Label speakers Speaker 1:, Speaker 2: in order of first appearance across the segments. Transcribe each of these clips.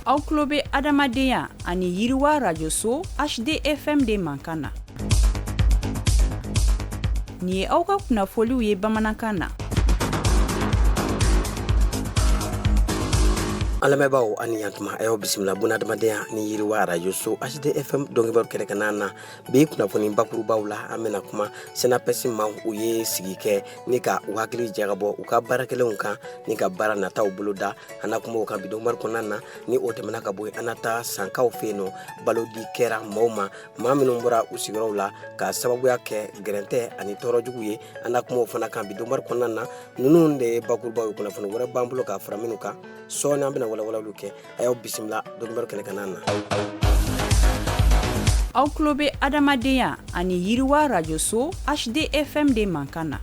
Speaker 1: Aw tulo bɛ adamadenya ani yiriwa rajoso HDFM de mankan na. Nin ye aw ka kunnafoliw ye bamanankan na.
Speaker 2: An lamɛnbaaw a ni yantuma, a y'aw bisimila bunadamadenya ni yiriwa arajoso HDFM donkibaru kɛnɛkanna na. Bi kunnafoni bakurubaw la, an bɛna kuma SYNAPES maaw, u ye sigi kɛ ni ka u hakili jagabɔ u ka baara kɛlenw kan ni ka baara nataw boloda. An na kuma o kan bi donkibaru kɔnɔna na. Ni o tɛmɛna ka bɔ yen, an na taa Sankaw fɛ yen nɔ. Balodi kɛra maaw ma, maa minnu bɔra u sigiyɔrɔw la ka sababuya kɛ gɛrɛntɛ ani tɔɔrɔ jugu ye. An na kuma o fana kan bi donkibaru kɔnɔna na. Ninnu de ye bakurubaw ye. Kunnafoni wɛrɛ b'an bolo ka fara minnu kan, sɔɔni an bɛna walawalaliw kɛ. A y'aw bisimila donkibaru kɛnɛkanna na.
Speaker 1: Aw tulo bɛ adamadenya ani yiriwa rajoso HDFM de mankan na.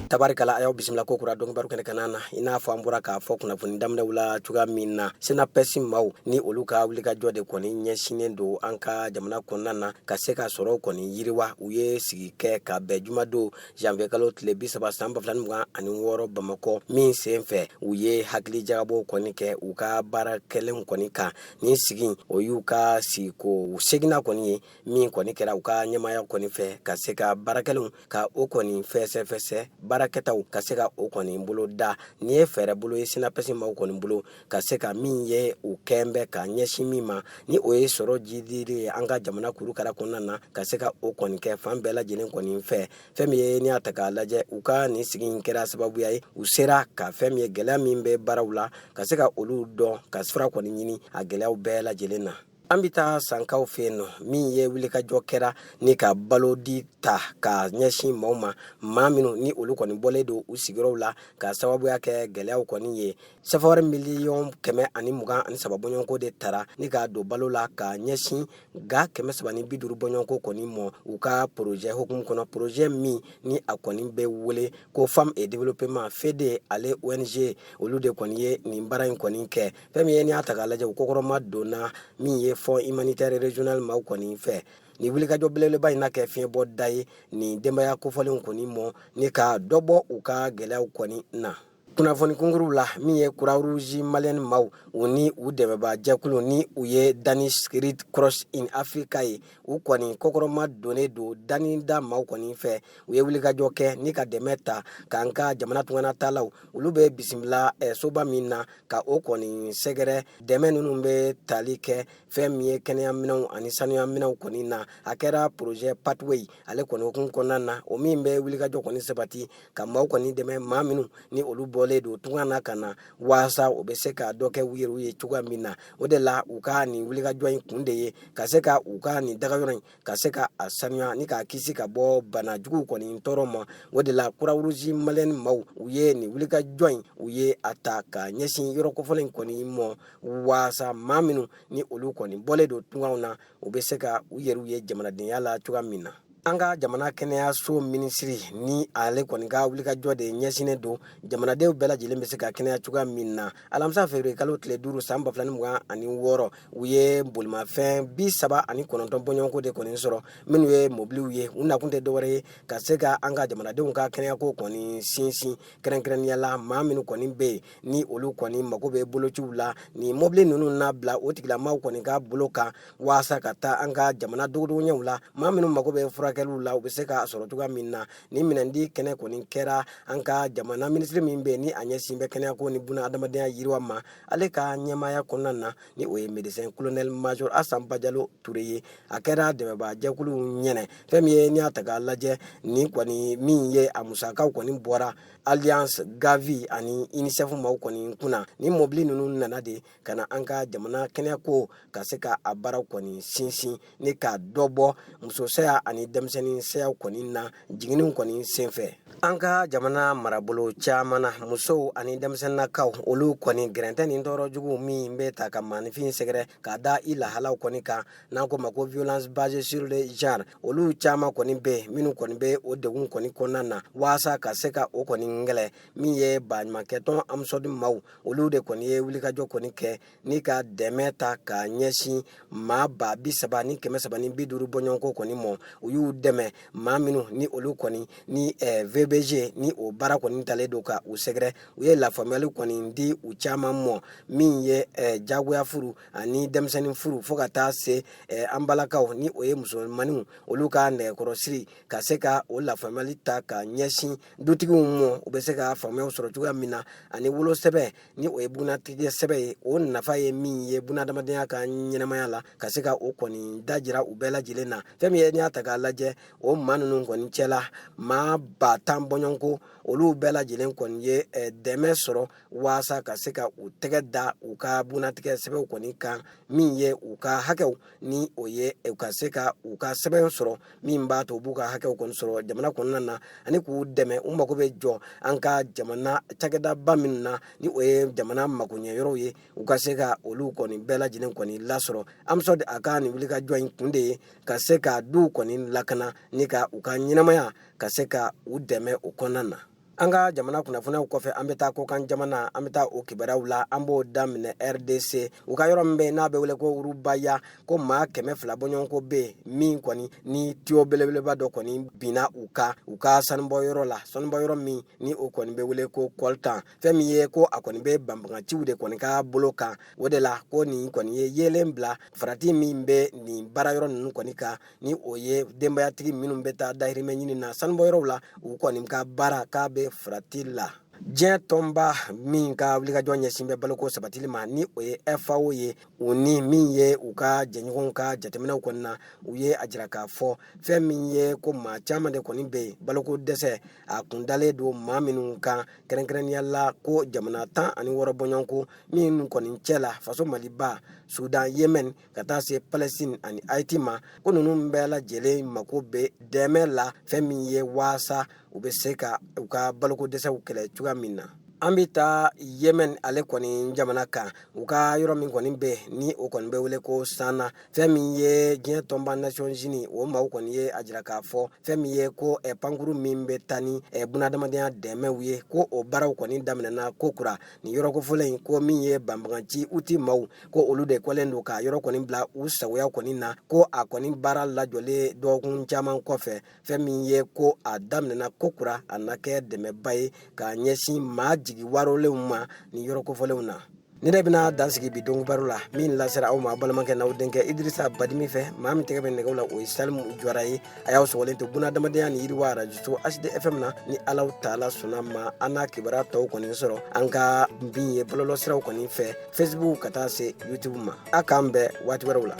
Speaker 2: Tabarikala, a y'aw bisimila ko kura donkibaru kɛnɛkanna na. I n'a fɔ an bɔra k'a fɔ kunnafoni daminɛw la cogoya min na, SYNAPES maaw ni olu ka wulikajɔ de kɔni ɲɛsinnen don an ka jamana kɔnɔna na ka se ka sɔrɔ kɔni yiriwa, u ye sigi kɛ ka bɛn jumadon janvier kalo tile 30 san 2026 Bamakɔ, min sen fɛ u ye hakili jagabɔ kɔni kɛ u ka baara kɛlenw kɔni kan. Nin sigi o y'u ka sigiko seginna kɔni ye, min kɔni kɛra u ka ɲɛmaaya kɔni fɛ, ka se ka baarakɛlenw ka o kɔni fɛsɛfɛsɛ, baarakɛtaw ka se ka o kɔni bolo da. Nin ye fɛɛrɛ bolo ye SYNAPES maaw kɔni bolo, ka se ka min ye u kɛn bɛ ka ɲɛsin min ma, ni o ye sɔrɔ jidili ye an ka jamana kurukara kɔnɔna na, ka se ka o kɔni kɛ fan bɛɛ lajɛlen kɔni fɛ. Fɛn min ye n'i y'a ta k'a lajɛ, u ka nin sigi in kɛra sababuya ye u sera ka fɛn min ye gɛlɛya min bɛ baaraw la, ka se ka olu dɔn, ka fura kɔni ɲini a gɛlɛyaw bɛɛ lajɛlen na. An bɛ taa Sankaw fɛ yen nɔ. Min ye wulikajɔ kɛra ni ka balodi ta ka ɲɛsin maaw ma, maa minnu ni olu kɔni bɔlen don u sigiyɔrɔw la ka sababuya kɛ gɛlɛyaw kɔni ye, sefawari miliyɔn 123 bɔɲɔgɔnko de tara ni k'a don balo la ka ɲɛsin ga 350 bɔɲɔgɔnko kɔni mɔ u ka porozɛ hukumu kɔnɔ, porozɛ min ni a kɔni bɛ wele ko Femmes et Développement, FEDE. Ale ONG, olu de kɔni ye nin baara in kɔni kɛ. Fɛn min ye n'i y'a ta k'a lajɛ, u kɔkɔrɔma donna min ye Fonds humanitaire régional maaw kɔni fɛ. Nin wulikajɔ belebeleba in na kɛ fiɲɛbɔ da ye nin denbaya kofɔlenw kɔni mɔ ni ka dɔ bɔ u ka gɛlɛyaw kɔni na. Kunnafoni kunkuruw la, min ye Croix Rouge Malienne maaw, u ni u dɛmɛbaa jɛkulu ni u ye Danish Red Cross in Africa ye, u kɔni kɔkɔrɔma donnen don Danida maaw kɔni fɛ. U ye wulikajɔ kɛ ni ka dɛmɛ ta k'an ka jamana tunganatalaw, olu bɛ bisimila soba min na, ka o kɔni sɛgɛrɛ. Dɛmɛ ninnu bɛ tali kɛ fɛn min ye kɛnɛyaminɛnw ani sanuyaminɛnw kɔni na. A kɛra projet Pathway ale kɔni hukumu kɔnɔna na, o min bɛ wulikajɔ kɔni sabati ka maaw kɔni dɛmɛ, maa minnu ni olu bɔlen don tunga na ka na, waasa o bɛ se ka dɔ kɛ u yɛrɛw ye cogoya min na. O de la u ka nin wulikajɔ in kun de ye ka se ka u ka nin dagayɔrɔ in ka se ka a sanuya ni k'a kisi ka bɔ bana juguw kɔni tɔɔrɔ ma. O de la Croix Rouge Malienne maaw, u ye nin wulikajɔ in, u ye a ta ka ɲɛsin yɔrɔ kofɔlen kɔni mɔ, waasa maa minnu ni olu kɔni bɔlen don tungaw na, u bɛ se ka u yɛrɛw ye jamanadenya la cogoya min na. An ka jamana kɛnɛyaso minisiri ni ale kɔni ka wulikajɔ de ɲɛsinnen don jamanadenw bɛɛ lajɛlen bɛ se ka kɛnɛya cogoya min na, alamisa février kalo tile 5 san 2026, u ye bolimafɛn 39 bɔɲɔgɔnko de kɔni sɔrɔ, minnu ye mobiliw ye. U nakun tɛ dɔwɛrɛ ye ka se ka an ka jamanadenw ka kɛnɛyako kɔni sinsin, kɛrɛnkɛrɛnnenya la maa minnu kɔni bɛ yen ni olu kɔni mago bɛ bolociw la. Nin mɔbili ninnu na bila o tigilamaw kɔni ka bolo kan, waasa ka taa an ka jamana dogodogoɲɛw la, maa minnu mago bɛ furakɛliw la, u bɛ se k'a sɔrɔ cogoya min na. Nin minɛndi kɛnɛ kɔni kɛra an ka jamana minisiri min bɛ yen ni a ɲɛsin bɛ kɛnɛyako ni buna adamadenya yiriwa ma, ale ka ɲɛmaaya kɔnɔna na, ni o ye médecin colonel major Asan Bajalo Ture ye. A kɛra dɛmɛbaa jɛkuluw ɲɛnɛ. Fɛn min ye n'i y'a ta k'a lajɛ, nin kɔni min ye a musakaw kɔni bɔra Alliance Gavi ani UNICEF maaw kɔni kunna. Ni mɔbili ninnu nana de ka na an ka jamana kɛnɛyako ka se ka a baaraw kɔni sinsin ni ka dɔ bɔ musosaya ani denmisɛnnin sayaw kɔni na jiginniw kɔni senfɛ. An ka jamana marabolo caman na, musow ani denmisɛnninnakaw, olu kɔni gɛrɛntɛ ni tɔɔrɔ jugu min bɛ ta ka maaninfin sɛgɛrɛ ka da i lahalaw kɔni kan, n'an ko ma ko violence basée sur le genre, olu caman kɔni bɛ minnu kɔni bɛ o degun kɔni kɔnɔna na. Waasa ka se ka o kɔni kɛlɛ, min ye baɲumankɛtɔn AMSODE maaw, olu de kɔni ye wulikajɔ kɔni kɛ ni ka dɛmɛ ta ka ɲɛsin maa 30,350 bɔɲɔgɔnko kɔni mɔ. U y'u dɛmɛ, maa minnu ni olu kɔni ni VBG ni o baara kɔni talen don ka u sɛgɛrɛ. U ye lafaamuyali kɔni di u caman mɔ min ye jagoya furu ani denmisɛnnin furu, fo ka taa se an balakaw ni o ye musomanninw olu ka nɛgɛkɔrɔsiri, ka se ka o lafaamuyali ta ka ɲɛsin dutigiw mɔ, u bɛ se ka faamuyaw sɔrɔ cogoya min na, ani wolosɛbɛn ni o ye bugunnatigɛ sɛbɛn ye, o nafa ye min ye bunadamadenya ka ɲɛnamaya la, ka se ka o kɔni dajira u bɛɛ lajɛlen na. Fɛn min ye n'i y'a ta k'a lajɛ, o maa ninnu kɔni cɛla maa 10,000 bɔɲɔgɔnko, olu bɛɛ lajɛlen kɔni ye dɛmɛ sɔrɔ waasa ka se ka u tɛgɛ da u ka bugunnatigɛ sɛbɛnw kɔni kan, min ye u ka hakɛw ni o ye u ka se ka u ka sɛbɛn sɔrɔ min b'a to u b'u ka hakɛw kɔni sɔrɔ jamana kɔnɔna na, ani k'u dɛmɛ u mako bɛ jɔ an ka jamana cakɛdaba minnu na ni o ye jamana makoɲɛ yɔrɔw ye, u ka se ka olu kɔni bɛɛ lajɛlen kɔni lasɔrɔ. AMSODE a ka nin wulikajɔ in kun de ye ka se ka duw kɔni lakana ni ka u ka ɲɛnamaya ka se ka u dɛmɛ o kɔnɔna na. An ka jamana kunnafoniyaw kɔfɛ, an bɛ taa kɔkan jamana, an bɛ taa o kibaruyaw la. An b'o daminɛ RDC, u ka yɔrɔ min bɛ yen n'a bɛ wele ko Rubaya, ko maa 200 bɔɲɔgɔnko bɛ yen min kɔni ni tiyo belebeleba dɔ kɔni binna u kan u ka sanubɔyɔrɔ la, sanubɔyɔrɔ min ni o kɔni bɛ wele ko coltan. Fɛn min ye ko a kɔni bɛ banbaganciw de kɔni ka bolo kan, o de la ko nin kɔni ye yeelen bila farati min bɛ nin baara yɔrɔ ninnu kɔni kan, ni o ye denbayatigi minnu bɛ taa dahirimɛ ɲini na sanubɔyɔrɔw la, u kɔni ka baara k'a bɛ farati la. Diɲɛ tɔnba min ka wulikajɔ ɲɛsin bɛ baloko sabatili ma, ni o ye FAO ye, u ni min ye u ka jɛɲɔgɔnw ka jateminɛw kɔni na, u ye a jira k'a fɔ fɛn min ye ko maa caman de kɔni bɛ yen baloko dɛsɛ a kun dalen don maa minnu kan, kɛrɛnkɛrɛnnenya la ko jamana 16 bɔɲɔgɔnko minnu kɔni cɛ la faso Maliba, Sudan, Yemen, ka taa se Palestine ani Haïti ma, ko ninnu bɛɛ lajɛlen mako bɛ dɛmɛ la, fɛn min ye waasa u bɛ se ka u ka baloko dɛsɛw kɛlɛ cogoya min na. An bɛ taa Yemen ale kɔni jamana kan, u ka yɔrɔ min kɔni bɛ ni o kɔni bɛ wele ko Sana. Fɛn min ye diɲɛ tɔnba Nations Unies, o maaw kɔni ye a jira k'a fɔ fɛn min ye ko pankuru min bɛ taa ni bunadamadenya dɛmɛw ye, ko o baaraw kɔni daminɛna ko kura nin yɔrɔ kofɔlen in, ko min ye banbaganci Houthi maaw, ko olu de kɔlen don ka yɔrɔ kɔni bila u sagoya kɔni na, ko a kɔni baara lajɔlen dɔgɔkun caman kɔfɛ, fɛn min ye ko a daminɛna ko kura, a na kɛ dɛmɛba ye ka ɲɛsin maa jigi warolenw ma nin yɔrɔ kofɔlenw na. Ni ne bɛna dan sigi bi don baro la min lasera aw ma balimakɛ n'aw denkɛ Idirisa Badimi fɛ, maa min tɛgɛ bɛ nɛgɛw la o ye Salimu Jɔra ye. A y'aw sɔgɔlen to bunadamadenya ni yiriwa arajoso HDFM na. Ni Ala taala sɔnna ma, an n'a kibaruya tɔw kɔni sɔrɔ an ka bin ye bɔlɔlɔsiraw kɔni fɛ, Facebook ka taa se YouTube ma. A k'an bɛn waati wɛrɛw la.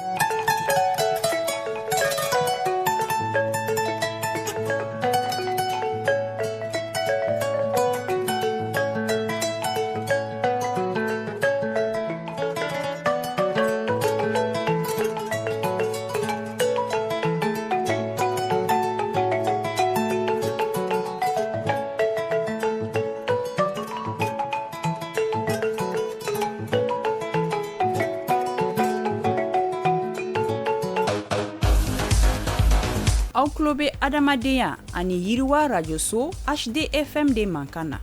Speaker 1: Aw tulo bɛ adamadenya ani yiriwa rajoso HDFM de mankan na.